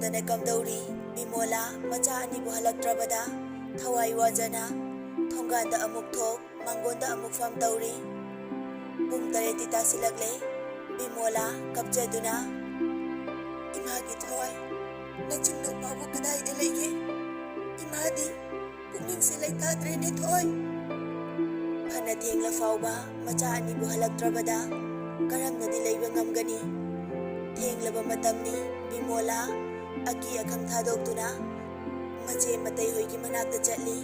ꯅ ꯀꯝꯗꯧꯔꯤ? ꯕꯤꯃꯣꯂꯥ ꯃꯆꯥ ꯑꯅꯤꯕꯨ ꯍꯜꯂꯛꯇ꯭ꯔꯕꯗ ꯊꯋꯥꯏ ꯋꯥꯖꯅ ꯊꯣꯡꯒꯥꯟꯗ ꯑꯃꯨꯛ ꯊꯣꯛ, ꯃꯥꯡꯒꯣꯟꯗ ꯑꯃꯨꯛ ꯐꯝ ꯇꯧꯔꯤ꯫ ꯄꯨꯡ ꯇꯔꯦꯠꯇꯤ ꯇꯥꯁꯤꯜꯂꯛꯂꯦ꯫ ꯕꯤꯃꯣꯂꯥ ꯀꯞꯆꯗꯨꯅ, "ꯏꯃꯥꯒꯤ ꯊꯋꯥꯏ, ꯅꯆꯤꯟ ꯅꯨꯄꯥꯕꯨ ꯀꯗꯥꯏꯗ ꯂꯩꯒꯦ? ꯏꯃꯥꯗꯤ ꯄꯨꯛꯅꯤꯡꯁꯦ ꯂꯩꯇꯥꯗ꯭ꯔꯦꯅꯦ ꯊꯣꯏ꯫" ꯐꯅ ꯊꯦꯡꯂ ꯐꯥꯎꯕ ꯃꯆꯥ ꯑꯅꯤꯕꯨ ꯍꯜꯂꯛꯇ꯭ꯔꯕꯗ ꯀꯔꯝꯅꯗꯤ ꯂꯩꯕ ꯉꯝꯒꯅꯤ? ꯊꯦꯡꯂꯕ ꯃꯇꯝꯅꯤ꯫ ꯕꯤꯃꯣꯂꯥ ꯑꯀꯤ ꯑꯈꯪ ꯊꯥꯗꯣꯛꯇꯨꯅ ꯃꯆꯦ ꯃꯇꯩ ꯍꯣꯏꯒꯤ ꯃꯅꯥꯛꯇ ꯆꯠꯂꯤ꯫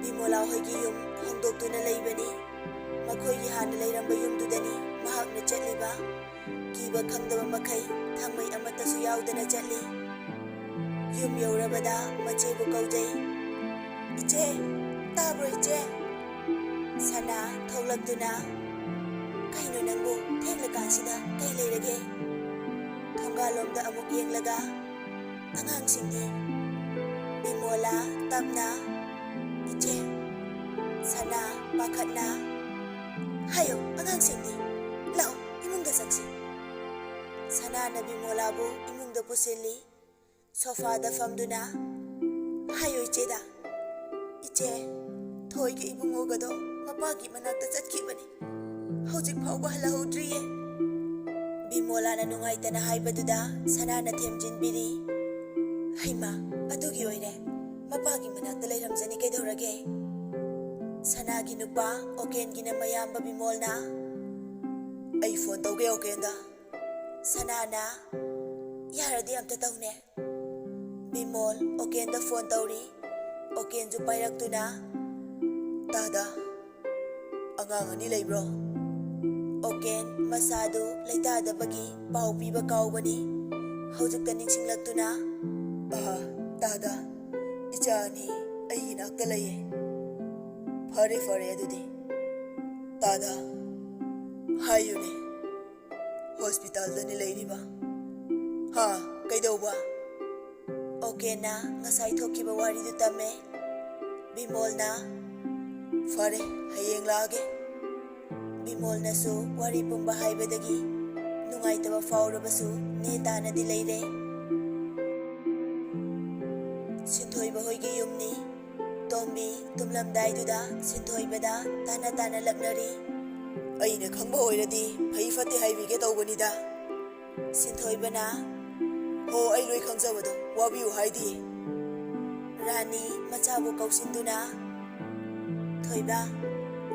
ꯕꯤꯃꯣꯂꯥ ꯍꯣꯏꯒꯤ ꯌꯨꯝ ꯍꯣꯡꯗꯣꯛꯇꯨꯅ ꯂꯩꯕꯅꯤ꯫ ꯃꯈꯣꯏꯒꯤ ꯍꯥꯟꯅ ꯂꯩꯔꯝꯕ ꯌꯨꯝꯗꯨꯗꯅꯤ ꯃꯍꯥꯛꯅ ꯆꯠꯂꯤꯕ꯫ ꯀꯤꯕ ꯈꯪꯗꯕ ꯃꯈꯩ ꯊꯥꯡꯃꯩ ꯑꯃꯠꯇꯁꯨ ꯌꯥꯎꯗꯅ ꯆꯠꯂꯤ꯫ ꯌꯨꯝ ꯌꯧꯔꯕꯗ ꯃꯆꯦꯕꯨ ꯀꯧꯖꯩ꯫ "ꯏꯆꯦ, ꯇꯥꯕ꯭ꯔꯣ ꯏꯆꯦ?" ꯁꯅꯥ ꯊꯣꯛꯂꯛꯇꯨꯅ, "ꯀꯩꯅꯣ ꯅꯪꯕꯨ ꯊꯦꯡꯂꯀꯥꯟꯁꯤꯗ ꯀꯩ ꯂꯩꯔꯒꯦ?" ꯊꯣꯡꯒꯥꯜꯂꯣꯝꯗ ꯑꯃꯨꯛ ꯌꯦꯡꯂꯒ, "ꯑꯉꯥꯡꯁꯤꯡꯗꯤ?" ꯕꯤꯃꯣꯂꯥ ꯇꯞꯅ, "ꯏꯆꯦ꯫" ꯁꯅꯥ ꯄꯥꯈꯠꯅ, "ꯍꯥꯏꯌꯣ ꯑꯉꯥꯡꯁꯤꯡꯗꯤ, ꯂꯥꯛꯑꯣ ꯏꯃꯨꯡꯗ ꯆꯪꯁꯤ꯫" ꯁꯅꯥꯅ ꯕꯤꯃꯣꯂꯥꯕꯨ ꯏꯃꯨꯡꯗ ꯄꯨꯁꯤꯜꯂꯤ꯫ ꯁꯣꯐꯥꯗ ꯐꯝꯗꯨꯅ, "ꯍꯥꯏꯌꯣ ꯏꯆꯦꯗ꯫" "ꯏꯆꯦ, ꯊꯣꯏꯒ ꯏꯕꯨꯡꯉꯣꯒꯗꯣ ꯃꯄꯥꯒꯤ ꯃꯅꯥꯛꯇ ꯆꯠꯈꯤꯕꯅꯤ꯫ ꯍꯧꯖꯤꯛ ꯐꯥꯎꯕ ꯍꯜꯂꯛꯍꯧꯗ꯭ꯔꯤꯌꯦ꯫" ꯕꯤꯃꯣꯂꯥꯅ ꯅꯨꯡꯉꯥꯏꯇꯅ ꯍꯥꯏꯕꯗꯨꯗ ꯁꯅꯥꯅ ꯊꯦꯝꯖꯤꯟꯕꯤꯔꯤ꯫ "ꯍꯩꯃꯥ, ꯑꯗꯨꯒꯤ ꯑꯣꯏꯔꯦ꯫ ꯃꯄꯥꯒꯤ ꯃꯅꯥꯛꯇ ꯂꯩꯔꯝꯖꯅꯤ ꯀꯩꯗꯧꯔꯒꯦ?" ꯁꯅꯥꯒꯤ ꯅꯨꯄꯥ ꯑꯣꯀꯦꯟꯒꯤꯅ ꯃꯌꯥꯝꯕ ꯕꯤꯃꯣꯜꯅ, "ꯑꯩ ꯐꯣꯟ ꯇꯧꯒꯦ ꯑꯣꯀꯦꯟꯗ꯫" ꯁꯅꯥꯅ, "ꯌꯥꯔꯗꯤ ꯑꯝꯇ ꯇꯧꯅꯦ꯫" ꯕꯤꯃꯣꯜ ꯑꯣꯀꯦꯟꯗ ꯐꯣꯟ ꯇꯧꯔꯤ꯫ ꯑꯣꯀꯦꯟꯁꯨ ꯄꯥꯏꯔꯛꯇꯨꯅ, "ꯇꯥꯗ, ꯑꯉꯥꯡ ꯑꯅꯤ ꯂꯩꯕ꯭ꯔꯣ?" ꯑꯣꯀꯦꯟ ꯃꯁꯥꯗꯨ ꯂꯩꯇꯥꯗꯕꯒꯤ ꯄꯥꯎ ꯄꯤꯕ ꯀꯥꯎꯕꯅꯤ꯫ ꯍꯧꯖꯤꯛꯇ ꯅꯤꯡꯁꯤꯡꯂꯛꯇꯨꯅ, "ꯑꯍ, ꯇꯥꯗ, ꯏꯆꯥ ꯑꯅꯤ ꯑꯩꯒꯤ ꯅꯥꯛꯇ ꯂꯩꯌꯦ꯫" "ꯐꯔꯦ, ꯐꯔꯦ ꯑꯗꯨꯗꯤ꯫ ꯇꯥꯗ, ꯍꯥꯏꯌꯨꯅꯦ, ꯍꯣꯁꯄꯤꯇꯥꯜꯗꯅꯤ ꯂꯩꯔꯤꯕ꯫" "ꯍꯥ, ꯀꯩꯗꯧꯕ?" ꯑꯣꯀꯦꯟꯅ ꯉꯁꯥꯏ ꯊꯣꯛꯈꯤꯕ ꯋꯥꯔꯤꯗꯨ ꯇꯝꯃꯦ꯫ ꯕꯤꯃꯣꯜꯅ, "ꯐꯔꯦ, ꯍꯌꯦꯡ ꯂꯥꯛꯑꯒꯦ꯫" ꯕꯤꯃꯣꯜꯅꯁꯨ ꯋꯥꯔꯤ ꯄꯨꯝꯕ ꯍꯥꯏꯕꯗꯒꯤ ꯅꯨꯡꯉꯥꯏꯇꯕ ꯐꯥꯎꯔꯕꯁꯨ ꯅꯦ ꯇꯥꯅꯗꯤ ꯂꯩꯔꯦ꯫ ꯁꯤꯟꯊꯣꯏꯕ ꯍꯣꯏꯒꯤ ꯌꯨꯝꯅꯤ꯫ ꯇꯣꯝꯕꯤ ꯇꯨꯝꯂꯝꯗꯥꯏꯗꯨꯗ ꯁꯤꯟꯊꯣꯏꯕꯗ ꯇꯥꯟꯅ ꯇꯥꯟꯅ ꯂꯛꯅꯔꯤ꯫ "ꯑꯩꯅ ꯈꯪꯕ ꯑꯣꯏꯔꯗꯤ ꯐꯩ ꯐꯠꯇꯦ ꯍꯥꯏꯕꯤꯒꯦ ꯇꯧꯕꯅꯤꯗ꯫ ꯁꯤꯟꯊꯣꯏꯕꯅ, "ꯍꯣ, ꯑꯩ ꯂꯣꯏ ꯈꯪꯖꯕꯗꯣ ꯋꯥꯕꯤꯌꯨ ꯍꯥꯏꯗꯤꯌꯦ꯫" ꯔꯥꯅꯤ ꯃꯆꯥꯕꯨ ꯀꯧꯁꯤꯟꯗꯨꯅ, "ꯊꯣꯏꯕ,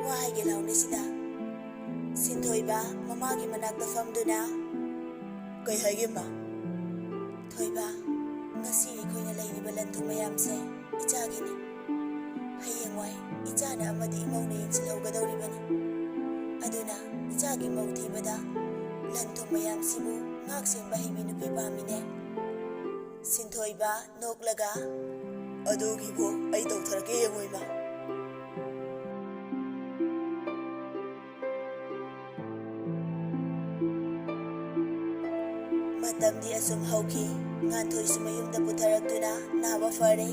ꯋꯥ ꯍꯥꯏꯒꯦ ꯂꯥꯎꯅꯦ ꯁꯤꯗ꯫" ꯁꯤꯟꯊꯣꯏꯕ ꯃꯃꯥꯒꯤ ꯃꯅꯥꯛꯇ ꯐꯝꯗꯨꯅ, "ꯀꯩ ꯍꯥꯏꯒꯦ, ꯃꯥ?" "ꯊꯣꯏꯕ, ꯉꯁꯤ ꯑꯩꯈꯣꯏꯅ ꯂꯩꯔꯤꯕ ꯂꯟ ꯊꯨꯝ ꯃꯌꯥꯝꯁꯦ ꯏꯆꯥꯒꯤꯅꯤ꯫ ꯍꯌꯦꯡꯋꯥꯏ ꯏꯆꯥꯅ ꯑꯃꯗꯤ ꯏꯃꯧꯅ ꯌꯦꯡꯁꯤꯜꯍꯧꯒꯗꯧꯔꯤꯕꯅꯤ꯫ ꯑꯗꯨꯅ ꯏꯆꯥꯒꯤ ꯃꯧ ꯊꯤꯕꯗ ꯂꯟ ꯊꯨꯝ ꯃꯌꯥꯝꯁꯤꯕꯨ ꯉꯥꯛ ꯁꯦꯟꯕ ꯍꯩꯕꯤ ꯅꯨꯄꯤ ꯄꯥꯝꯃꯤꯅꯦ꯫" ꯁꯤꯟꯊꯣꯏꯕ ꯅꯣꯛꯂꯒ, "ꯑꯗꯨꯒꯤꯕꯨ ꯑꯩ ꯇꯧꯊꯔꯛꯀꯦ ꯌꯦꯡꯉꯣ, ꯏꯃꯥ꯫" ꯃꯇꯝꯗꯤ ꯑꯁꯨꯝ ꯍꯧꯈꯤ꯫ ꯉꯥꯟꯊꯣꯏꯁꯨ ꯃꯌꯨꯝꯗ ꯄꯨꯊꯔꯛꯇꯨꯅ ꯅꯥꯕ ꯐꯔꯦ꯫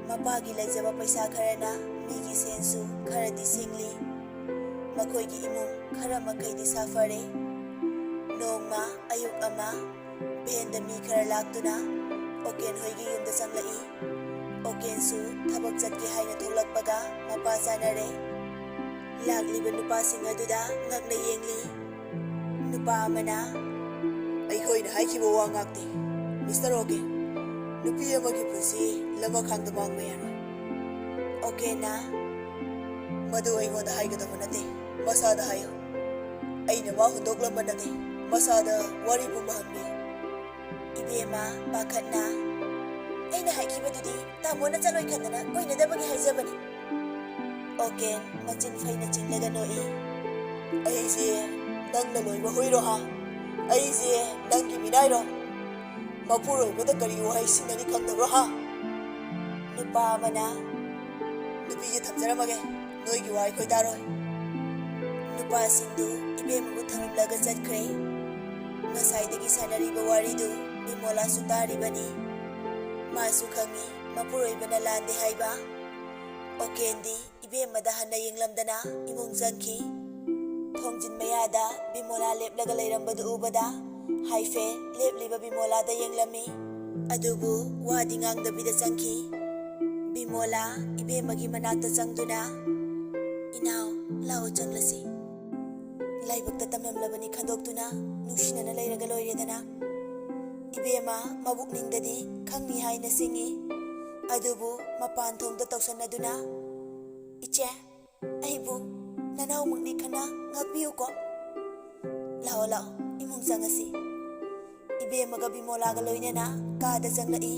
ꯃꯄꯥꯒꯤ ꯂꯩꯖꯕ ꯄꯩꯁꯥ ꯈꯔꯅ ꯃꯤꯒꯤ ꯁꯦꯟꯁꯨ ꯈꯔꯗꯤ ꯁꯤꯡꯂꯤ꯫ ꯃꯈꯣꯏꯒꯤ ꯏꯃꯨꯡ ꯈꯔ ꯃꯈꯩꯗꯤ ꯁꯥꯐꯔꯦ꯫ ꯅꯣꯡꯃ ꯑꯌꯨꯛ ꯑꯃ ꯚꯦꯟꯗ ꯃꯤ ꯈꯔ ꯂꯥꯛꯇꯨꯅ ꯑꯣꯀꯦꯟ ꯍꯣꯏꯒꯤ ꯌꯨꯝꯗ ꯆꯪꯂꯛꯏ꯫ ꯑꯣꯀꯦꯟꯁꯨ ꯊꯕꯛ ꯆꯠꯀꯦ ꯍꯥꯏꯅ ꯊꯣꯛꯂꯛꯄꯒ ꯃꯄꯥ ꯆꯥꯅꯔꯦ꯫ ꯂꯥꯛꯂꯤꯕ ꯅꯨꯄꯥꯁꯤꯡ ꯑꯗꯨꯗ ꯉꯛꯅ ꯌꯦꯡꯂꯤ꯫ ꯅꯨꯄꯥ ꯑꯃꯅ, "ꯑꯩꯈꯣꯏꯅ ꯍꯥꯏꯈꯤꯕ ꯋꯥ ꯉꯥꯛꯇꯤ, ꯃꯤꯁꯇꯔ ꯑꯣꯀꯦꯟ꯫ ꯅꯨꯄꯤ ꯑꯃꯒꯤ ꯄꯨꯟꯁꯤ ꯂꯃꯈꯥꯡꯗ ꯃꯥꯡꯕ ꯌꯥꯔꯣꯏ꯫" ꯑꯣꯀꯦꯟꯅ, "ꯃꯗꯨ ꯑꯩꯉꯣꯟꯗ ꯍꯥꯏꯒꯗꯕ ꯅꯠꯇꯦ, ꯃꯁꯥꯗ ꯍꯥꯏꯌꯨ꯫ ꯑꯩꯅ ꯃꯥ ꯍꯨꯟꯗꯣꯛꯂꯝꯕ ꯅꯠꯇꯦ, ꯃꯁꯥꯗ ꯋꯥꯔꯤ ꯄꯨꯝꯕ ꯍꯪꯕꯤꯌꯨ꯫" ꯏꯕꯦꯝꯃ ꯄꯥꯈꯠꯅ, "ꯑꯩꯅ ꯍꯥꯏꯈꯤꯕꯗꯨꯗꯤ ꯇꯥꯃꯣꯅ ꯆꯠꯂꯣꯏ ꯈꯟꯗꯅ ꯀꯣꯏꯅꯗꯕꯒꯤ ꯍꯥꯏꯖꯕꯅꯤ꯫" ꯑꯣꯀꯦꯟ ꯃꯆꯤꯟ ꯐꯩꯅ ꯆꯤꯡꯂꯒ ꯅꯣꯛꯏ꯫ "ꯑꯩꯁꯦ ꯅꯪꯅ ꯂꯣꯏꯕ ꯍꯨꯏꯔꯣ, ꯍꯥ? ꯑꯩꯁꯦ ꯅꯪꯒꯤ ꯃꯤꯅꯥꯏꯔꯣ? ꯃꯄꯨꯔꯣꯏꯕꯗ ꯀꯔꯤ ꯋꯥꯍꯩ ꯁꯤꯖꯤꯟꯅꯅꯤ ꯈꯪꯗꯕ꯭ꯔꯣ, ꯍꯥ?" ꯅꯨꯄꯥ ꯑꯃꯅ, "ꯅꯨꯄꯤꯁꯦ ꯊꯝꯖꯔꯝꯃꯒꯦ, ꯅꯣꯏꯒꯤ ꯋꯥ ꯑꯩꯈꯣꯏ ꯇꯥꯔꯣꯏ꯫" ꯅꯨꯄꯥꯁꯤꯡꯗꯨ ꯏꯕꯦꯝꯃꯕꯨ ꯊꯝꯂꯝꯂꯒ ꯆꯠꯈ꯭ꯔꯦ꯫ ꯉꯁꯥꯏꯗꯒꯤ ꯁꯥꯟꯅꯔꯤꯕ ꯋꯥꯔꯤꯗꯨ ꯕꯤꯃꯣꯂꯥꯁꯨ ꯇꯥꯔꯤꯕꯅꯤ꯫ ꯃꯥꯁꯨ ꯈꯪꯏ ꯃꯄꯨꯔꯣꯏꯕꯅ ꯂꯥꯟꯗꯦ ꯍꯥꯏꯕ꯫ ꯑꯣꯀꯦꯟꯗꯤ ꯏꯕꯦꯝꯃꯗ ꯍꯟꯅ ꯌꯦꯡꯂꯝꯗꯅ ꯏꯃꯨꯡ ꯆꯪꯈꯤ꯫ ꯊꯣꯡꯖꯤꯟ ꯃꯌꯥꯗ ꯕꯤꯃꯣꯂꯥ ꯂꯦꯞꯂꯒ ꯂꯩꯔꯝꯕꯗꯨ ꯎꯕꯗ ꯍꯥꯏꯐꯦ ꯂꯦꯞꯂꯤꯕ ꯕꯤꯃꯣꯂꯥꯗ ꯌꯦꯡꯂꯝꯃꯤ꯫ ꯑꯗꯨꯕꯨ ꯋꯥꯗꯤ ꯉꯥꯡꯗꯕꯤꯗ ꯆꯪꯈꯤ꯫ ꯕꯤꯃꯣꯂꯥ ꯏꯕꯦꯝꯃꯒꯤ ꯃꯅꯥꯛꯇ ꯆꯪꯗꯨꯅ, "ꯏꯅꯥꯎ, ꯂꯥꯛꯑꯣ ꯆꯪꯂꯁꯤ꯫ ꯂꯥꯏꯕꯛꯇ ꯇꯝꯂꯝꯂꯕꯅꯤ ꯈꯟꯗꯣꯛꯇꯨꯅ ꯅꯨꯡꯁꯤꯅꯅ ꯂꯩꯔꯒ ꯂꯣꯏꯔꯦꯗꯅ꯫" ꯏꯕꯦꯝꯃ ꯃꯕꯨꯛꯅꯤꯡꯗꯗꯤ ꯈꯪꯉꯤ ꯍꯥꯏꯅ ꯆꯤꯡꯏ꯫ ꯑꯗꯨꯕꯨ ꯃꯄꯥꯟ ꯊꯣꯡꯗ ꯇꯧꯁꯟꯅꯗꯨꯅ, "ꯏꯆꯦ, ꯑꯩꯕꯨ ꯅꯅꯥꯎꯃꯛꯅꯤ ꯈꯟꯅ ꯉꯥꯛꯄꯤꯌꯨꯀꯣ꯫ ꯂꯥꯛꯑꯣ, ꯂꯥꯛꯑꯣ, ꯏꯃꯨꯡ ꯆꯪꯉꯁꯤ꯫" ꯏꯕꯦꯝꯃꯒ ꯕꯤꯃꯣꯂꯥꯒ ꯂꯣꯏꯅꯅ ꯀꯥꯗ ꯆꯪꯂꯛꯏ꯫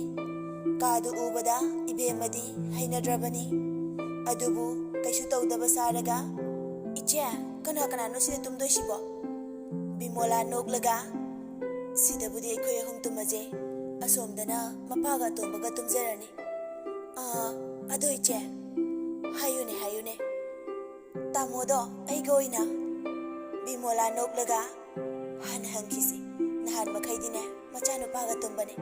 ꯀꯥꯗꯨ ꯎꯕꯗ ꯏꯕꯦꯝꯃꯗꯤ ꯍꯩꯅꯗ꯭ꯔꯕꯅꯤ꯫ ꯑꯗꯨꯕꯨ ꯀꯩꯁꯨ ꯇꯧꯗꯕ ꯁꯥꯔꯒ, "ꯏꯆꯦ, ꯀꯅꯥ ꯀꯅꯥꯅꯣ ꯁꯤꯗ ꯇꯨꯝꯗꯣꯏꯁꯤꯕꯣ?" ꯕꯤꯃꯣꯂꯥ ꯅꯣꯛꯂꯒ, "ꯁꯤꯗꯕꯨꯗꯤ ꯑꯩꯈꯣꯏ ꯑꯍꯨꯝ ꯇꯨꯝꯃꯁꯦ, ꯑꯁꯣꯝꯗꯅ ꯃꯄꯥꯒ ꯑꯇꯣꯝꯕꯒ ꯇꯨꯝꯖꯔꯅꯤ꯫ ꯑꯥ, ꯑꯗꯣ ꯏꯆꯦ, ꯍꯥꯏꯌꯨꯅꯦ, ꯍꯥꯏꯌꯨꯅꯦ꯫ ꯇꯥꯃꯣꯗꯣ ꯑꯩꯒ ꯑꯣꯏꯅ?" ꯕꯤꯃꯣꯂꯥ ꯅꯣꯛꯂꯒ, "ꯍꯥꯟꯅ ꯍꯪꯈꯤꯁꯤ, ꯅꯍꯥꯟ ꯃꯈꯩꯗꯤꯅꯦ ꯃꯆꯥꯅꯨꯄꯥꯒ ꯇꯨꯝꯕꯅꯦ꯫"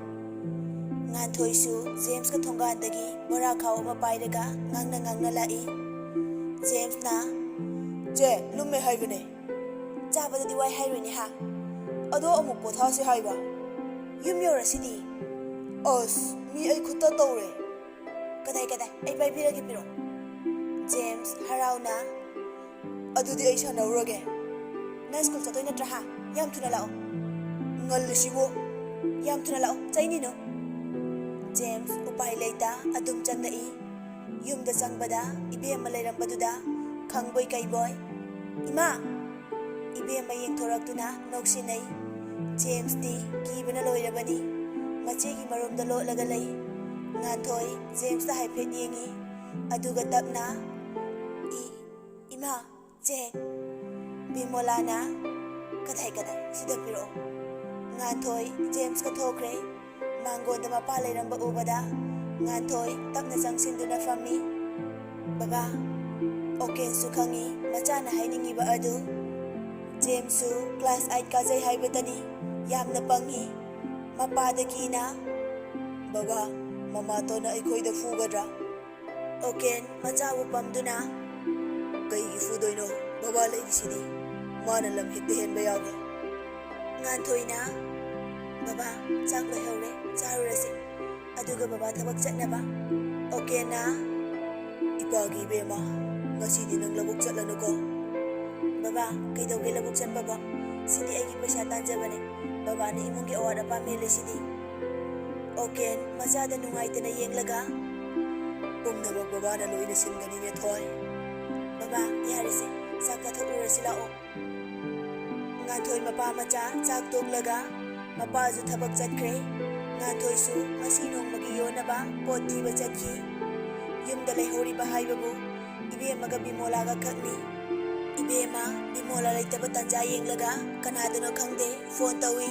ꯉꯥꯟꯊꯣꯏꯁꯨ ꯖꯦꯝꯁꯀ ꯊꯣꯡꯒꯥꯟꯗꯒꯤ ꯕꯣꯔꯥ ꯈꯥꯎ ꯑꯃ ꯄꯥꯏꯔꯒ ꯉꯥꯡꯅ ꯉꯥꯡꯅ ꯂꯥꯛꯏ꯫ ꯖꯦꯝꯁꯅ, "ꯆꯦ, ꯂꯨꯝꯃꯦ ꯍꯥꯏꯕꯅꯦ꯫ ꯆꯥꯕꯗꯗꯤ ꯋꯥꯏ ꯍꯥꯏꯔꯣꯏꯅꯦ ꯍꯥ? ꯑꯗꯣ ꯑꯃꯨꯛ ꯄꯣꯊꯥꯁꯦ ꯍꯥꯏꯕ? ꯌꯨꯝ ꯌꯧꯔꯁꯤꯗꯤ꯫" "ꯑꯁ, ꯃꯤ ꯑꯩ ꯈꯨꯠꯇ ꯇꯧꯔꯦ꯫" "ꯀꯗꯥꯏ, ꯀꯗꯥꯏ? ꯑꯩ ꯄꯥꯏꯕꯤꯔꯒꯦ, ꯄꯤꯔꯛꯑꯣ꯫" ꯖꯦꯝꯁ ꯍꯔꯥꯎꯅ, "ꯑꯗꯨꯗꯤ ꯑꯩ ꯁꯥꯟꯅꯔꯨꯔꯒꯦ꯫" "ꯅꯪ ꯁ꯭ꯀꯨꯜ ꯆꯠꯇꯣꯏ ꯅꯠꯇ꯭ꯔꯥ ꯍꯥ? ꯌꯥꯝ ꯊꯨꯅ ꯂꯥꯛꯑꯣ꯫" "ꯉꯜꯂꯤꯁꯤꯕꯨ?" "ꯌꯥꯝ ꯊꯨꯅ ꯂꯥꯛꯑꯣ, ꯆꯩꯅꯤꯅꯨ꯫" ꯖꯦꯝꯁ ꯎꯄꯥꯏ ꯂꯩꯇ ꯑꯗꯨꯝ ꯆꯪꯂꯛꯏ꯫ ꯌꯨꯝꯗ ꯆꯪꯕꯗ ꯏꯕꯦꯝꯃ ꯂꯩꯔꯝꯕꯗꯨꯗ ꯈꯪꯕꯣꯏ ꯀꯩꯕꯣꯏ, "ꯏꯃꯥ!" ꯏꯕꯦꯝꯃ ꯌꯦꯡꯊꯣꯔꯛꯇꯨꯅ ꯅꯣꯛꯁꯤꯟꯅꯩ꯫ ꯖꯦꯝꯁꯇꯤ ꯀꯤꯕꯅ ꯂꯣꯏꯔꯕꯅꯤ꯫ ꯃꯆꯦꯒꯤ ꯃꯔꯨꯝꯗ ꯂꯣꯠꯂꯒ ꯂꯩ꯫ ꯉꯥꯟꯊꯣꯏ ꯖꯦꯝꯁꯇ ꯍꯥꯏꯐꯦꯠ ꯌꯦꯡꯉꯤ꯫ ꯑꯗꯨꯒ ꯇꯞꯅ, "ꯏ-, ꯏꯃꯥ, ꯆꯦ꯫" ꯕꯤꯃꯣꯂꯥꯅ, "ꯀꯗꯥꯏ, ꯀꯗꯥꯏ? ꯁꯤꯗ ꯄꯤꯔꯛꯑꯣ꯫" ꯉꯥꯟꯊꯣꯏ ꯖꯦꯝꯁꯀ ꯊꯣꯛꯈ꯭ꯔꯦ꯫ ꯃꯥꯡꯒꯣꯟꯗ ꯃꯄꯥ ꯂꯩꯔꯝꯕ ꯎꯕꯗ ꯉꯥꯟꯊꯣꯏ ꯇꯞꯅ ꯆꯪꯁꯤꯟꯗꯨꯅ ꯐꯝꯃꯤ꯫ "ꯕꯕꯥ, ꯑꯣꯀꯦꯟꯁꯨ ꯈꯪꯉꯤ ꯃꯆꯥꯅ ꯍꯥꯏꯅꯤꯡꯉꯤꯕ ꯑꯗꯨ꯫ ꯖꯦꯝꯁꯁꯨ ꯀ꯭ꯂꯥꯁ ꯑꯥꯏꯠ ꯀꯥꯖꯩ ꯍꯥꯏꯕꯇꯅꯤ, ꯌꯥꯝꯅ ꯄꯪꯉꯤ꯫" ꯃꯄꯥꯗ ꯀꯤꯅ, "ꯕꯕꯥ, ꯃꯃꯥꯇꯣꯟꯅ ꯑꯩꯈꯣꯏꯗ ꯐꯨꯒꯗ꯭ꯔꯥ?" ꯑꯣꯀꯦꯟ ꯃꯆꯥꯕꯨ ꯄꯝꯗꯨꯅ, "ꯀꯩꯒꯤ ꯐꯨꯗꯣꯏꯅꯣ? ꯕꯕꯥ ꯂꯩꯔꯤꯁꯤꯗꯤ꯫ ꯃꯥꯅ ꯂꯝ ꯍꯦꯛꯇ ꯍꯦꯟꯕ ꯌꯥꯕ꯭ꯔꯥ?" ꯉꯥꯟꯊꯣꯏꯅ, "ꯕꯕꯥ, ꯆꯥꯛ ꯂꯣꯏꯍꯧꯔꯦ, ꯆꯥꯔꯨꯔꯁꯤ꯫ ꯑꯗꯨꯒ ꯕꯕꯥ ꯊꯕꯛ ꯆꯠꯅꯕ꯫ ꯑꯣꯀꯦꯅ? ꯏꯄꯥꯒꯤ ꯏꯕꯦꯝꯃ, ꯉꯁꯤꯗꯤ ꯅꯪ ꯂꯧꯕꯨꯛ ꯆꯠꯂꯅꯨꯀꯣ꯫ ꯕꯕꯥ, ꯀꯩꯗꯧꯒꯦ ꯂꯧꯕꯨꯛ ꯆꯠꯄꯕꯣ? ꯁꯤꯗꯤ ꯑꯩꯒꯤ ꯄꯩꯁꯥ ꯇꯥꯟꯖꯕꯅꯦ꯫ ꯕꯕꯥꯅ ꯏꯃꯨꯡꯒꯤ ꯑꯋꯥꯠ ꯑꯄꯥ ꯃꯦꯜꯂꯤꯁꯤꯗꯤ꯫ ꯑꯣꯀꯦꯟ, ꯃꯆꯥꯗ ꯅꯨꯡꯉꯥꯏꯇꯅ ꯌꯦꯡꯂꯒ, ꯄꯨꯝꯅꯃꯛ ꯕꯕꯥꯅ ꯂꯣꯏꯅ ꯁꯤꯟꯒꯅꯤꯅꯦ, ꯊꯣꯏ꯫ ꯕꯕꯥ, ꯌꯥꯔꯦꯁꯦ, ꯆꯥꯛ ꯆꯥꯊꯣꯛꯂꯨꯔꯁꯤ ꯂꯥꯛꯑꯣ꯫ ꯉꯥꯟꯊꯣꯏ ꯃꯄꯥ ꯃꯆꯥ ꯆꯥꯛ ꯇꯣꯛꯂꯒ ꯃꯄꯥꯁꯨ ꯊꯕꯛ ꯆꯠꯈ꯭ꯔꯦ꯫ ꯉꯥꯟꯊꯣꯏꯁꯨ ꯉꯁꯤ ꯅꯣꯡꯃꯒꯤ ꯌꯣꯟꯅꯕ ꯄꯣꯠ ꯊꯤꯕ ꯆꯠꯈꯤ꯫ ꯌꯨꯝꯗ ꯂꯩꯍꯧꯔꯤꯕ ꯍꯥꯏꯕꯕꯨ ꯏꯕꯦꯝꯃꯒ ꯕꯤꯃꯣꯂꯥꯒ ꯈꯛꯅꯤ꯫ ꯏꯕꯦꯝꯃ, ꯕꯤꯃꯣꯂꯥ ꯂꯩꯇꯕ ꯇꯥꯟꯖꯥ ꯌꯦꯡꯂꯒ ꯀꯅꯥꯗꯅꯣ ꯈꯪꯗꯦ ꯐꯣꯟ ꯇꯧꯏ꯫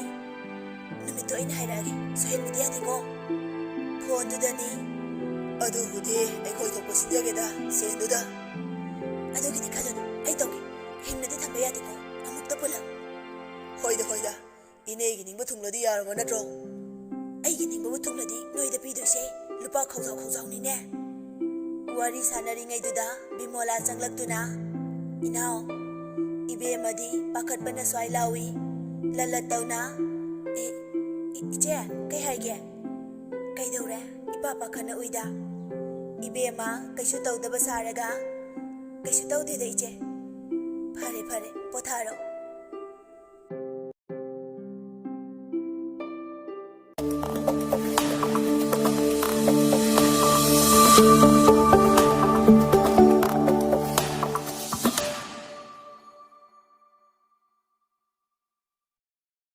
ꯅꯨꯃꯤꯠꯇꯣ ꯑꯩꯅ ꯍꯥꯏꯔꯛꯑꯒꯦ, ꯁꯣꯏꯍꯟꯕꯗꯤ ꯌꯥꯗꯦꯀꯣ꯫ ꯐꯣꯟꯗꯨꯗꯅꯤ꯫ ꯑꯗꯨꯕꯨꯗꯤ ꯑꯩꯈꯣꯏ ꯊꯣꯛꯄ ꯁꯤꯟꯖꯒꯦꯗ, ꯁꯦꯟꯗꯨꯗ꯫ ꯑꯗꯨꯒꯤꯗꯤ ꯈꯜꯂꯨꯅꯨ, ꯑꯩ ꯇꯧꯒꯦ꯫ ꯍꯤꯡꯅꯗꯤ ꯊꯝꯕ ꯌꯥꯗꯦꯀꯣ, ꯑꯃꯨꯛꯇ ꯄꯨꯜꯂꯞ꯫ ꯍꯣꯏꯗ, ꯍꯣꯏꯗ, ꯏꯅꯦꯒꯤ ꯅꯤꯡꯕ ꯊꯨꯡꯂꯗꯤ ꯌꯥꯔꯕ ꯅꯠꯇ꯭ꯔꯣ? ꯑꯩꯒꯤ ꯅꯤꯡꯕꯕꯨ ꯊꯨꯡꯂꯗꯤ ꯅꯣꯏꯗ ꯄꯤꯗꯣꯏꯁꯦ ꯂꯨꯄꯥ ꯈꯧꯖꯥꯎ ꯈꯧꯖꯥꯎꯅꯤꯅꯦ꯫ ꯋꯥꯔꯤ ꯁꯥꯟꯅꯔꯤꯉꯩꯗꯨꯗ ꯕꯤꯃꯣꯂꯥ ꯆꯪꯂꯛꯇꯨꯅ, "ꯏꯅꯥꯎ, ꯏꯕꯦꯝꯃꯗꯤ ꯄꯥꯈꯠꯄꯅ ꯁ꯭ꯋꯥꯏ ꯂꯥꯎꯏ, ꯂꯜꯂꯠ ꯇꯧꯅ꯫" "ꯑꯦ, ꯏ-, ꯏꯆꯦ, ꯀꯩ ꯍꯥꯏꯒꯦ?" "ꯀꯩꯗꯧꯔꯦ? ꯏꯄꯥ ꯄꯥꯈꯠꯅ ꯎꯏꯗ?" "ꯏꯕꯦꯝꯃ ꯀꯩꯁꯨ ꯇꯧꯗꯕ ꯁꯥꯔꯒ?" "ꯀꯩꯁꯨ ꯇꯧꯗꯦꯗ, ꯏꯆꯦ꯫" "ꯐꯔꯦ, ꯐꯔꯦ, ꯄꯣꯊꯥꯔꯣ꯫"